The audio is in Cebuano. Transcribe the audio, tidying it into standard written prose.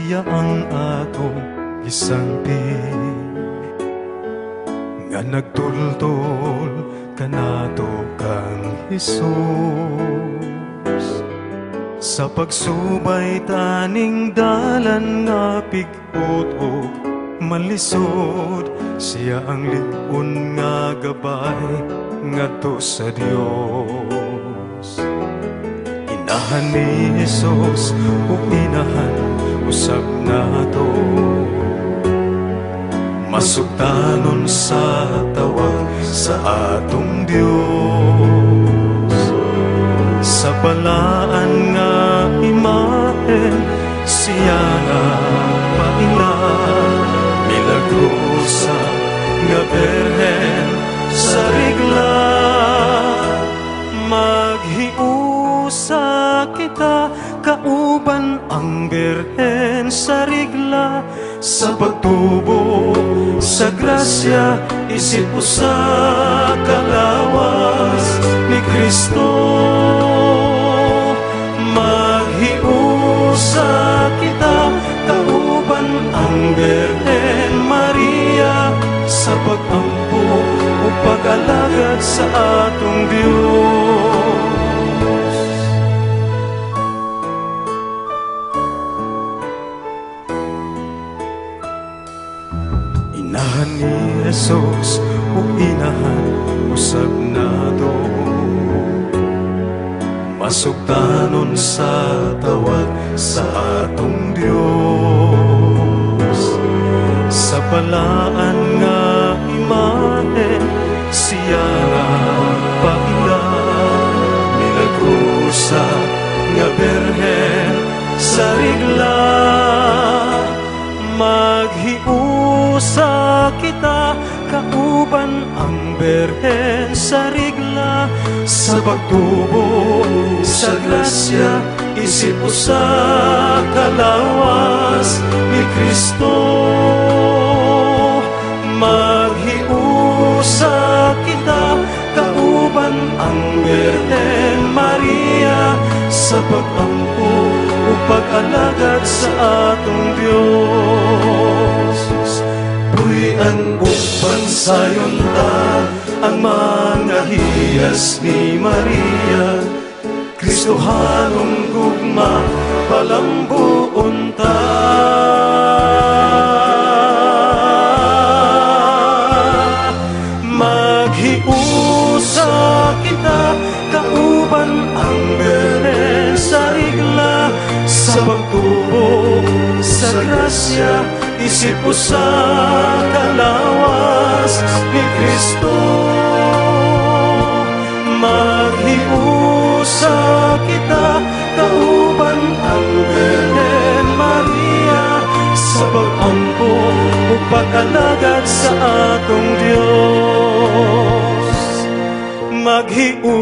Siya ang atong gisangpit nga nagtultol kanato kang Jesus sa pagsubay taning dalan nga pig-ot ug malisod. Siya ang lig-on nga gabay ngadto sa Dios. Inahan ni Jesus ug inahan usab nato, masugtanon sa tawag sa atong Dios. Sa balaan nga imahen, siya nga paila, milagrosa nga Birhen sa Regla. Maghiusa kita kauban ang Birhen sa Regla sa pagtubo sa grasya isip usa ka lawas ni Kristo. Maghiusa kita kauban ang Birhen Maria sa pag-ampo ug pag-alagad sa atong Dios. Inahan ni Jesus ug inahan usab nato, masugtanon sa tawag sa atong Dios. Sa balaan nga imahen, siya nga paila, milagrosa nga Birhen sa Regla. Maghiusa kita kauban ang Birhen sa Regla sa pagtubo sa grasya isip usa ka lawas ni Kristo. Maghiusa kita kauban ang Birhen Maria sa pag-ampo ug pag-alagad sa atong Dios. Puy-an ug bansayon ta ang mga hiyas ni Maria. Kristohanong gugma palambuon ta. Maghiusa kita kauban ang Birhen sa Regla sa pagtubo sa grasya isip usa ka lawas ni Kristo. Maghiusa kita kauban ang Birhen Maria sa pag-ampo ug pag-alagad sa atong Dios. Maghiusa